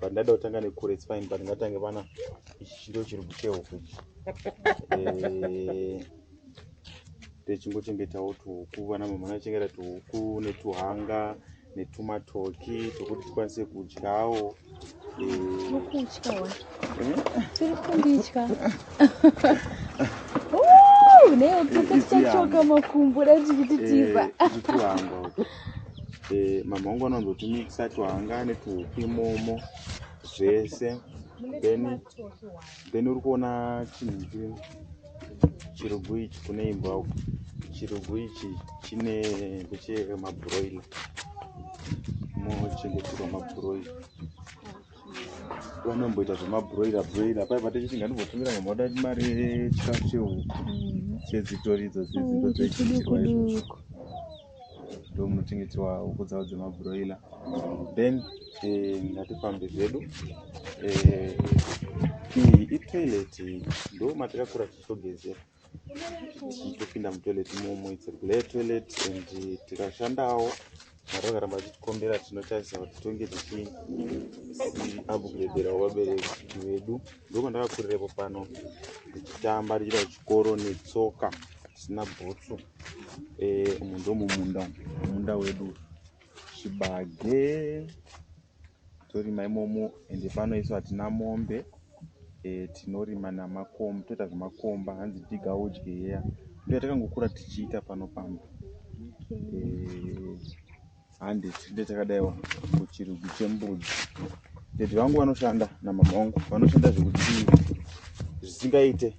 But ndada kutanga nekure, it's fine, but ngatange pana ichi chindo chiri kuchehuku ichi. Techingochengetawo tuhuku, vana mama vanochengeta tuhuku netuhanga netumatoki tokuti tikwanise kudyawo. Kutya wa. Eh? Tiri kunditya. Neyo tose tichachoka makumbo dai tichititiza. Tuhanga utu. Mama vangu vanowanzotimikisa tuhanga netuhuku imomo zvese. Then uri kuona chinhu chiri chirugu ichi kune imbwa uku. Chirugu ichi chine ndechemabroiler, mochengeterwa mabroiler. Vanomboita zvemabroiler broiler pai patichiti ngandimbotumira mama vada mari yechikafu chehuku chedzitori idzo dzidzi ndo dzaichiitirwa izvozvo. Duku. Ndo munochengeterwa huku dzavo dzemabroiler. Then ngatifambe zvedu. Iyi itoilet, ndo matakakura tichitogezera, tichitopinda mutoilet imomo. It's a black toilet and tikashandawo, Mwari vakaramba vachitikombera, tinotarisa kuti tonge tichiupgraderawo vabereki vedu. Ndo pandakakurirepo pano, ndichitamba, ndichienda kuchikoro netsoka tisina bhutsu. Umu ndo mumunda, munda wedu, chibage torima imomo. Ende pano isu hatina mombe, tinorima namakomba, toita zvemakomba, hanzi dhiga udye yeya, ndo yatakangokura tichiita pano pamba. Handi tinde takadaiwa kuchirugu chembudzi. Daddy vangu vanoshanda namama vangu vanoshanda zvekuti zvisingaite.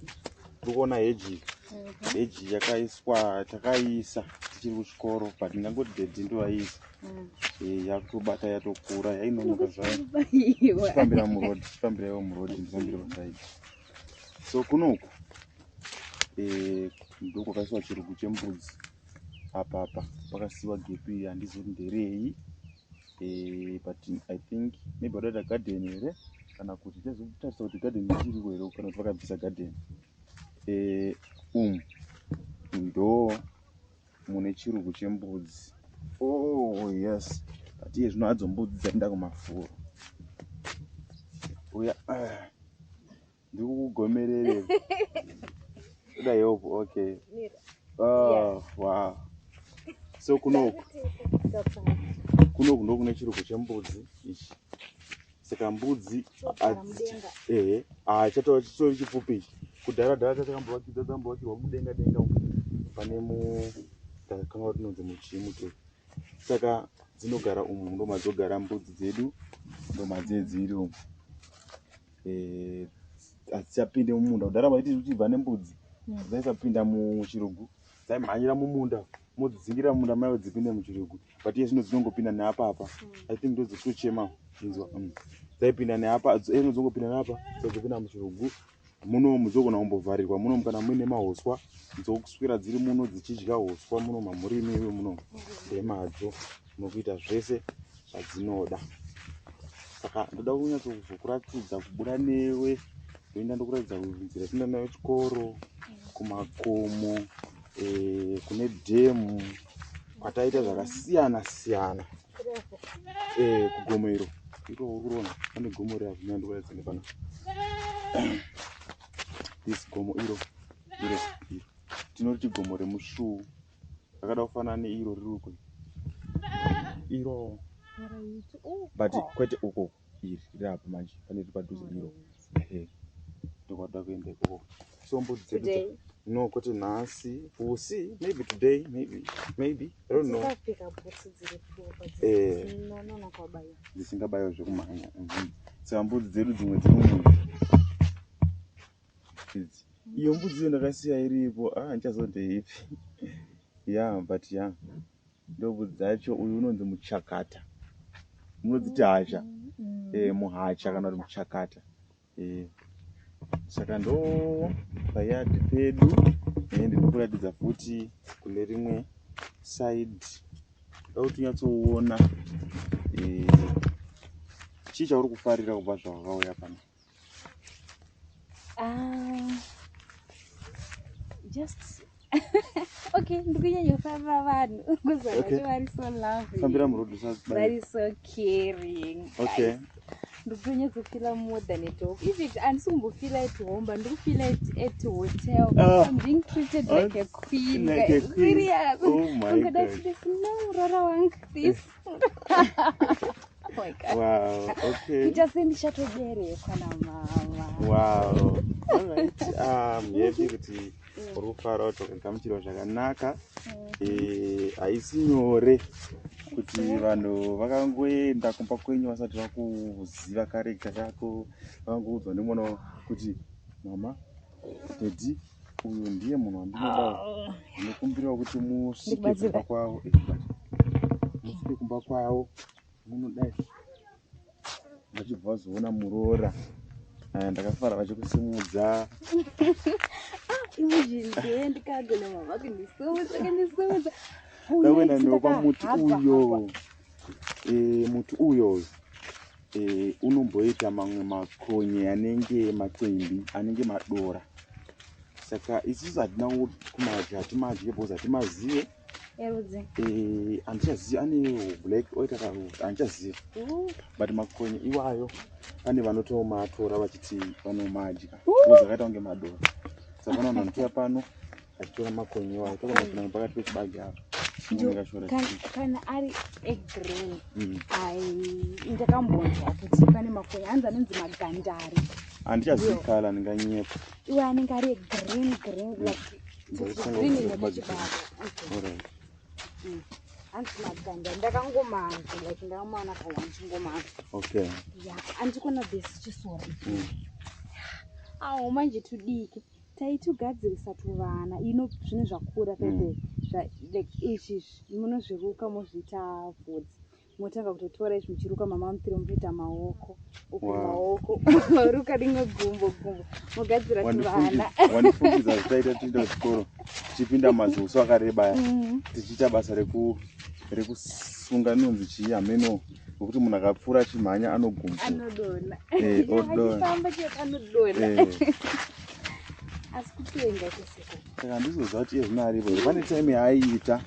Tiri kuona heji, heji yakaiswa, takaiisa tichiri kuchikoro, but ndingangoti daddy ndovaiisa. Yakutobata, yatokura, yainonoka zvayo. Tichifambira muroad, tichifambira iwo muroad, ndifambire paside. So kunoku ndokwakaiswa chirugu chembudzi. Apa pakasiwa gap iyi, handizivi kuti nderei, but I think maybe vadaita garden here, kana kuti tichazotarisa kuti garden ichiriko here kana kuti vakabvisa garden. Umu ndo mune chirugu chembudzi. Oh yes, but iye zvino hadzo mbudzi dzaenda kumafuro. Uya, ndiri kukugomerere, uda help? Okay. Oh, wow. So kunoku ndokune chirugu chembudzi ichi. Saka mbudzi ehe, chatova chitori chipfupi ichi. Kudhara dhara chatakambovakidza, dzambovakirwa mudenga denga umu, pane mu takanga tinonzi muchimu ke. Saka dzinogara umu, ndo madzogara mbudzi dzedu, ndo madzee dziri umu. Hadzichapinde mumunda. Kudhara vaiti tichibva nembudzi, dzaisapinda muchirugu, dzaimhanyira mumunda, modzingira mumunda maivo dzipinde muchirugu, but iye zvino dzinongopinda neapapa. I think ndodzikutochema inzwa. Dzaipinda neapa, iye zvino dzongopinda neapa, dzopinda muchirugu munomu. Dzogona kumbovharirwa munomu kana muine mahuswa, dzokuswera dziri muno dzichidya huswa muno mamurimi iwe muno ndemadzo nokuita zvese zvadzinoda. Saka ndoda kunyatsokuzokuratidza, kubuda newe, ndoenda ndokuratidza nzira tinoenda nayo chikoro, kumakomo, kune dhemu kwataita zvakasiyana siyana, kugomo iro iro uri kuona pane gomo riya, ndikuratidza nepano this gomo iro iro iro tinoti gomo remusvuu, rakada kufanana neiro riri uko iro, but kwete uko, iri riri apa manje, pane riri padhuze iro. Ehe, ndokwada kuenda ikoko. So mbudzi dzedu Today. No, kwete nhasi. We'll see, maybe today, maybe, maybe, I don't know. Dzakapfeka bhutsu dziri pfupa dzinononoka kubayiwa. Dzisingabayiwa zvekumhanya. Saka mbudzi dzedu dzimwe dziri mumu idzi. Iyo mbudzi iyo ndakasiya iripo, ah, ndichazondeipi ya, but ya, ndo mbudzi dzacho. Uyu unonzi muchakata, munodziti hacha, muhacha kana kuti muchakata. Saka ndo payard pedu. Ndinokuratidza futi kune rimwe side, da kuti unyatsoona. Chii chauri kufarira kubva zvawakauya pano? Ah, just okay, ndikunyanya vanhu because vanhu vari so lovely. Fambira muroad. Vari so caring. Guys. Ndikutonyatsofila more than at home. Even handisi kumbofila at home, but ndikufila at hotel. I'm being treated like a queen. Like a Guys. Queen. Serious. Oh my Ungoda God. kuti no, muroora wangu this. Oh my God. Wow, okay. Kuita sendichatoberekwa namama. Wow, alright, happy kuti uri kufara, kuti wakagamuchirwa zvakanaka. Haisi nyore kuti vanhu vakangoenda kumba kwenyu vasati vakuziva character kako, vakangoudzwa nemwana wavo kuti mama, daddy, uyu ndiye munhu wandinoda, ndinokumbirawo kuti musvike Ndikubatsira. kumba kwavo. Musvike kumba kwavo munodai, vachibva vazoona muroora. Aya, ndakafara vachikusimudza. Imagine ndee ndikagona mama kundisumudza, kundisumudza. Ndakuenda newo pamuti uyo. Muti uyo unomboita mamwe makonye anenge makwembi, anenge madora, saka isusu hatina kumadya, hatimadye because hatimazive. Erudzi? Handichazivi, ane black oita handichazivi, but makonye iwayo pane vanotomatora vachiti vanomadya because akaita kunge madora. Saka pana vanhu vanotouya pano achitora makonye iwayo, tokanopinda pakati pechibage apa. Chinonga shora. Kana ari egreen, ai, ndakambonzwa kuti pane makonye hanzi anonzi magandari. Handichazivi colour, ndinganyepa. Iwe anenge ari egreen green, like Ndakutanga green kuziva ine kubage. pachibage. Okay. Alright. Hanzi magandari, ndakangomanzwa, like ndakamaona kawa ndichingomanzwa. Ya, andikona this chisora. Awo manje tudiki taitugadzirisa tuvana ino zvine zvakura pepe. Like izvi munozviruka mozviita bvudzi, motanga kutotora izvi muchiruka mama mupiro, mutoita maoko uku. Maoko maruka rimwe gumbo gumbo, mogadzira tuvana. Wandifungidza zvitaita tichienda kuchikoro, tichipinda mazuso akareba aya, tichiita basa rekusunga inonzi chii, hameno, nokuti munhu akapfuura achimhanya anogumbura. Anodonha. Odonha. Achifamba chete anodonha. Asi kupenga kweseko. Saka handizoziva kuti iye zvino aripo here. Pane time yaaiita,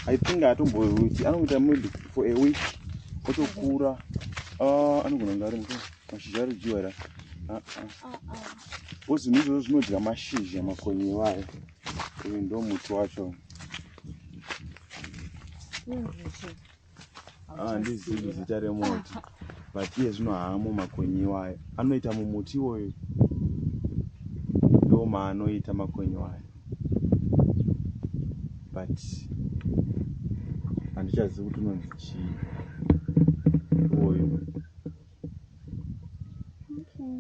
I think atomboiti anoita maybe for a week otokura. Ah, anogona kunge ari muto mashizha ari kudyiwa here? Ah, ah. Because zvinhu izvozvo zvinodya mashizha, makonye iwayo. Uyu ndo muti wacho. Ah, handizivi zita remuti, but iye zvino haamo makonye iwayo. Anoita mumuti iwoyo, ndo maanoita makonye iwayo, but handichazivi kuti unonzi chii iwoyo. Okay.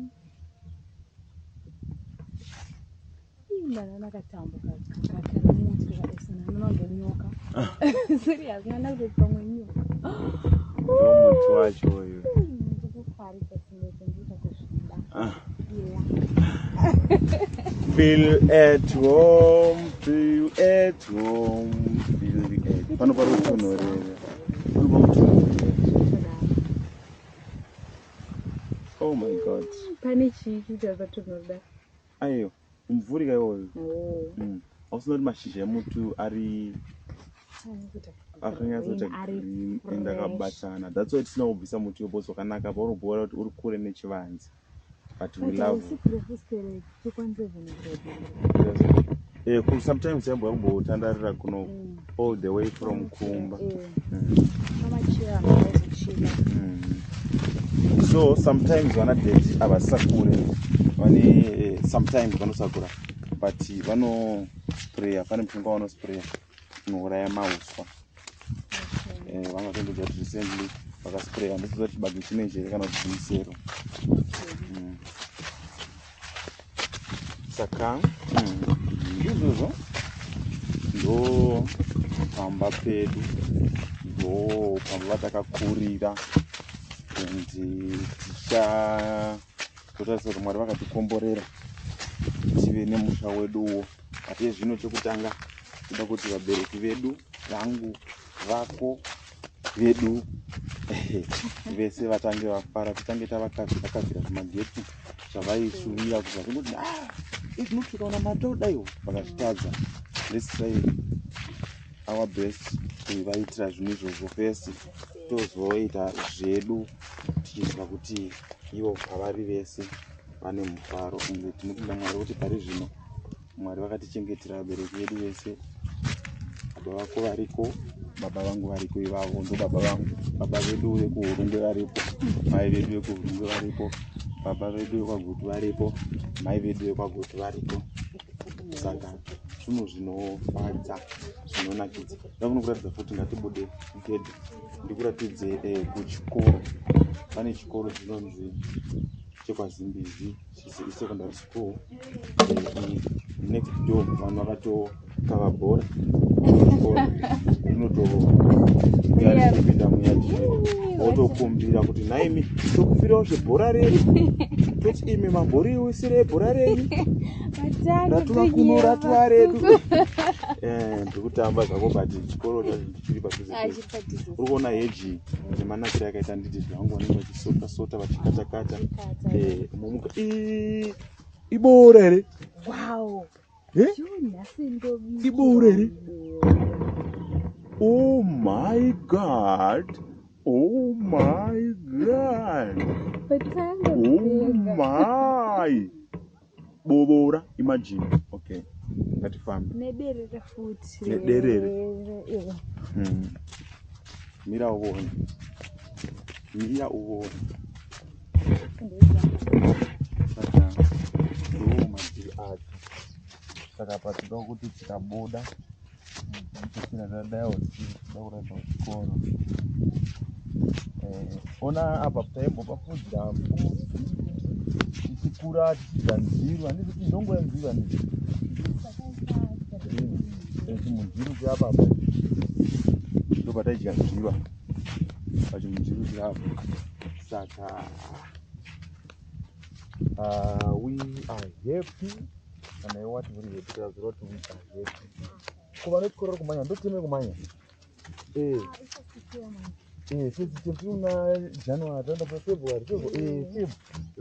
Ndanoona katambo kari muti kakadesana nononge nyoka. Serious, nganda kutoti pamwe nyoka. Ndo muti wacho uyu. Ndikufarisa sinete, ndikuita kuzvida. Ah. Yeah. Feel at home, feel at home, feel at. Pano pari kutonhorera, pano pari kutonhorera. Oh my God. Pane chii kuita patonhorera? Aiyo, mumvuri kaiwoyo. Oh. Hausina kuti mashizha emuti ari akanyatsoita Ari green and fresh. akabatana. That's why tisina kubvisa muti because wakanaka, paunobhora kuti uri kure nechivanze, but we love. Sometimes yambwa kumbotandarira kuno all the way from kumba. So sometimes vana daddy havasakure, vane sometimes vanosakura, but vanospraya, pane mushonga vanospraya unouraya mauswa. Vangatondodza kuti recently vakaspraya, handisiziva kuti chibage chinechi here kana kuti chimusero. Saka ndizvozvo, ndo pamba pedu, ndo pamba patakakurira, and ticha totarisa kuti Mwari vakatikomborera tive nemusha weduwo. Atiye zvino chekutanga toda kuti vabereki vedu, vangu, vako, vedu vese vatange vafara, titange tavakavhira zvimageti zvavaishuvira kuti vachingoti, "Ah, izvinotsvikaona matodaiwo," vakazvitadza. Let's try our best kuvaitira zvinhu izvozvo first, tozoita zvedu. chinhu pakuti ivo pavari vese vane mufaro. Ende tinotenda Mwari kuti pari zvino Mwari vakatichengetera vabereki vedu vese. Baba vako variko, baba vangu variko, ivavo ndo baba vangu. Baba vedu vekuHurungwe varipo, mai vedu vekuHurungwe varipo, baba vedu vekwaGutu varipo, mai vedu vekwaGutu varipo. Saka zvinhu zvinofadza, zvinonakidza. Ndakunokuratidza futi, ngatibude gedhe ndikuratidze kuchikoro. Pane chikoro chinonzi chekwaZimbizi Secondary School. Next door vanhu vakatokava bhora, rinotouya richipinda muyadhi, wotokumbira kuti, "Naimi, tokumbirawo zvebhora redu." Toti, "Imi mamboriwisirei bhora renyu ratova kuno, ratova redu." Ndiri kutamba zvako, but chikoro chacho chiri padhuze. Uri kuona heji nemanakiro akaita, nditi zvangu vanenge vachisota sota, vachikatakata momuka. Iboora here? Wow. Eh? Nhasi ndobika. Iboora here? Oh my God, oh my God. Patanga. Oh my, bobora, imagine. Okay, ngatifambe. Nederere futi. Nederere. Eh. Mira uvone, mira uvone. Saka ndo madhiri acho. Saka patinoda kuti tikabuda tisina tadaiwo, tinoda kuratidza kuchikoro. Ona apa taimbopafudzira mbudzi tichikura, tichidya nziru. Handiti kuti ndongo yenziru? Handiti chimunziru chiri apa? Ndo pataidya nziru apa, pachimunziru chiri apa. Saka we are happy. Kana iwe wati uri happy, taziva kuti we are happy. Kuva nechikoro kumanya, ndotime kumanya. First term tiri muna January, taenda pa February, Feb.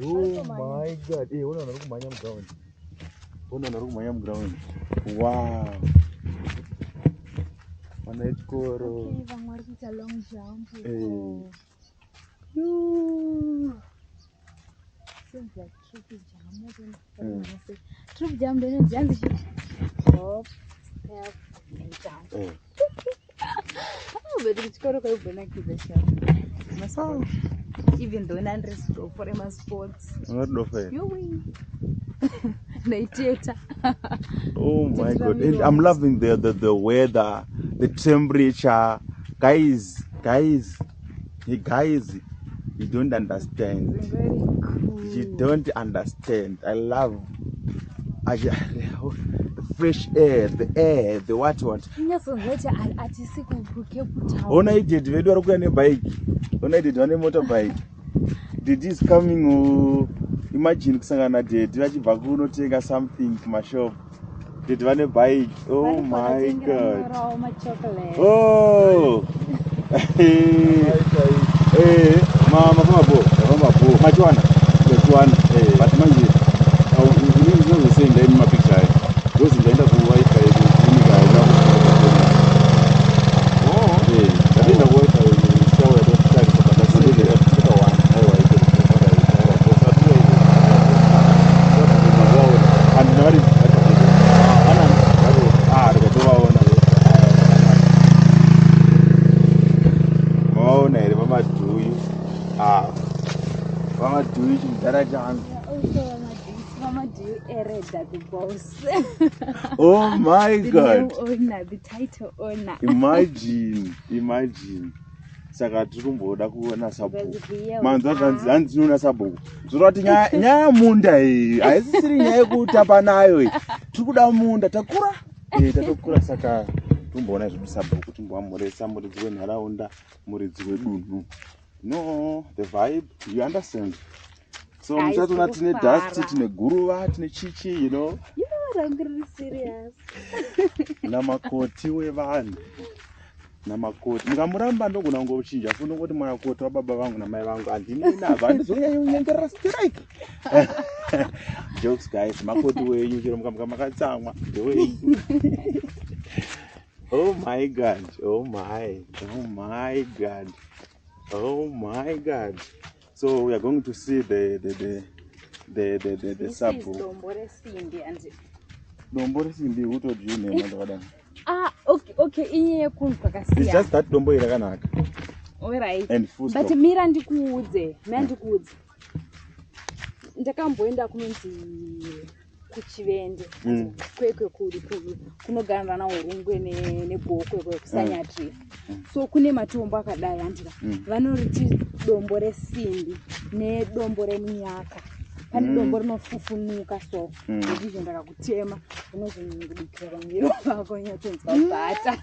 Oh my God. Ona vanhu vari kumhanya muground, ona vanhu vari kumhanya muground. Wow, vana vechikoro. Okay, vamwe vari kuita long jump. Yoo. Seems like triple jump. I don't know. Triple jump ndinonzi yanzi chi? Hop, step and jump. Oh, but kuchikoro kwaibonakidza sha. Masports. Even though nandiri for emasports. Ungatidofo here? Yowe. Ndaiteta. Oh my God. And I'm loving the weather, the temperature. Guys, guys, hey guys, you don't understand. Very cool. You don't understand. I love the fresh air, the air, the what what. Inyatsonzwa kuti hatisi kuCape Town. Ona idaddy vedu vari kuuya nebike. Ona idaddy vane motorbike. Daddy is coming. Oh, imagine kusangana nadaddy vachibva kunotenga something kumashop. Daddy vane bike. Oh my God. Machocolate. Oh. Mafamba bo. Mafamba bo. Machiwana. Machiwana. But manje inini ndinozosenda imi mapicture ayo. Because ndaenda kuWiFi kuclinic, haina. Oh. Ndatoenda kuWiFi, tichauya totarisa pandasendera one. Aiwa, ito. Alright. Aiwa. Osatuya ito. Mazuvaona. Handina, vari vari ana. Ah, rikatovaona. Mavaona here vaMadhuyu? Ah, vaMadhuyu, chimudhara changu. Also, Vamadhuyu Ereda, the boss. Oh my The God. name owner, the title owner. Imagine, imagine. Saka tiri kumboda kuona sabhuku. Because here we Manzwa zvanzi are. hanzi tinoona sabhuku, zvoreva kuti nyaya yamunda iyi haisisiri nyaya yekutamba nayo iyi. Tiri kuda munda, takura. Tatokura. Saka tomboona zvedu sabhuku, timbovamhoresa, muridzi wenharaunda, muridzi wedunhu. No, the vibe, you understand? So Haisi muchatoona tine kufara. dust, tine guruva, tine chichi. Rangu riri serious. Namakoti wevanhu, namakoti mukamuramba, ndogona kungochinja fundo ngoti makoti wababa vangu namai vangu, handinei nazvo, handizonyanyi kunyengerera strike. Jokes guys, makoti wenyu chero mukamuka makatsamwa, ndewenyu. Oh my God, oh my, oh my God, oh my God. So we are going to see the This is sabhuku. Dombo resimbi and Dombo resimbi, who told you nhema dzakadaro? Ah, okay, inyaya yekunhu It's kwakasiyana. just that dombo iri rakanaka Alright. and full But stop. mira ndikuudze, mira ndikuudze. Ndakamboenda kunonzi kuChivende, Kwekwe, kuri kunogara naUrungwe neGokwe kuSanyatri. So kune matombo akadai, handika? Vanoriti dombo resimbi nedombo remunyaka. Pane dombo rinofufunuka, so ndizvo ndakakutema, unozonyungudikira pamuviri wako, unyatsonzwa bhata.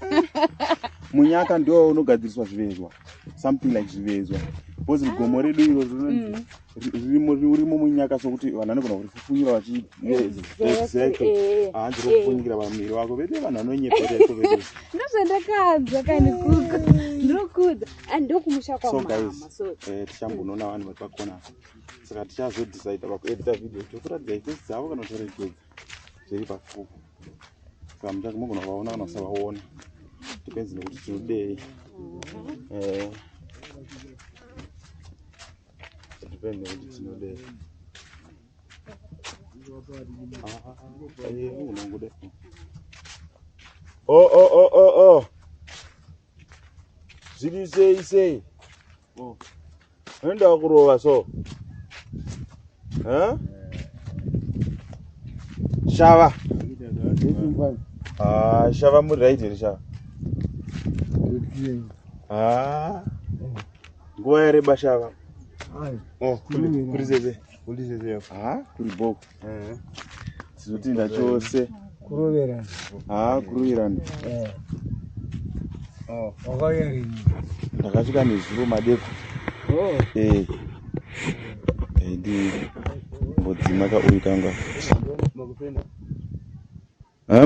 Munyaka ndo unogadziriswa zvivezwa, something like zvivezwa, because gomo redu iro ririmo, ririmo munyaka, sokuti vanhu vanogona kurifufunyira vachi exactly. Hanzi rokufunyikira pamuviri wako vete, vanhu vanonyepereko vete. Ndozvandakanzwa kani kuko, ndinokuudza, ndokumusha So kwamama. guys, So tichambonoona vanhu vari pakona, saka tichazodecida pakuedita video tokuratidzai face dzavo kana kutoregedza zviri pakuku. Saka muchake mugona kuvaona kana kusavaona, depends nekuti tinodei. Depend nekuti tinodei. Ah, unongude. Oh, zviri sei sei? Unoenda kurova so. Huh? Shava. Ah, Shava, muri right here, Shava? Ah. Nguva yareba, Shava. Oh, kuri zeze. Ah, kuri boko. Tinotinda chose. Kuroverana. Ah, kuroverana. Wakauya rini? Ndakasvika nezuro madeko. Eh. Eh, ndi mbodzima ka uyu kanga. Ah.